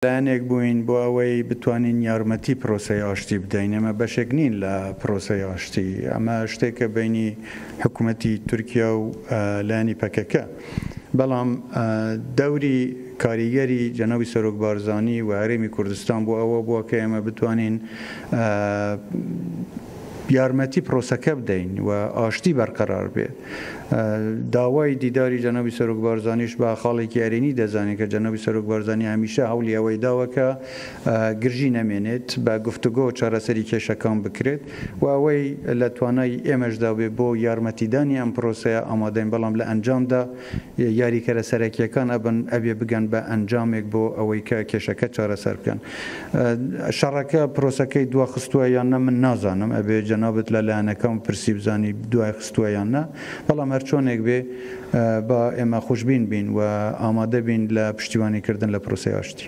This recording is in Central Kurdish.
لایەنێک بووین بۆ ئەوەی بتوانین یارمەتی پرۆسەی ئاشتی بدەین، ئێمە بەشێک نین لە پرۆسەی ئاشتی، ئەمە شتێکە بەینی حکومەتی تورکیا و لایەنی پەکەکە، بەڵام دەوری کاریگەری جەنابی سەرۆک بارزانی و هەرێمی کوردستان بۆ ئەوە بووە کە ئێمە بتوانین یارمەتی پرۆسەکە بدەین و ئاشتی بەرقەرار بێت. داوای دیداری جەنابی سەرۆک بارزانیش بە خاڵێکی ئەرێنی دەزانین کە جەنابی سەرۆک بارزانی هەمیشە هەوڵی ئەوەی داوە کە گرژی نەمێنێت، بە گفتوگۆ چارەسەری کێشەکان بکرێت و ئەوەی لە توانای ئێمەشدا بێ بۆ یارمەتیدانی ئەم پرۆسەیە ئامادەین، بەڵام لە ئەنجامدا یاریکەرە سەرەکییەکان ئەبن ئەبێ بگەن بە ئەنجامێک بۆ ئەوەی کە کێشەکە چارەسەر بکەن. شەڕەکە پرۆسەکەی دواخستووە یان نا من نازانم، ئەبێ جەنابت لە لایەنەکان بپرسی بزانی دوای خستووە یان نا، بەڵام هەرچۆنێک بێ با ئێمە خوشبین بین و ئامادە بین لە پشتیوانی کردن لە پرۆسەی ئاشتی.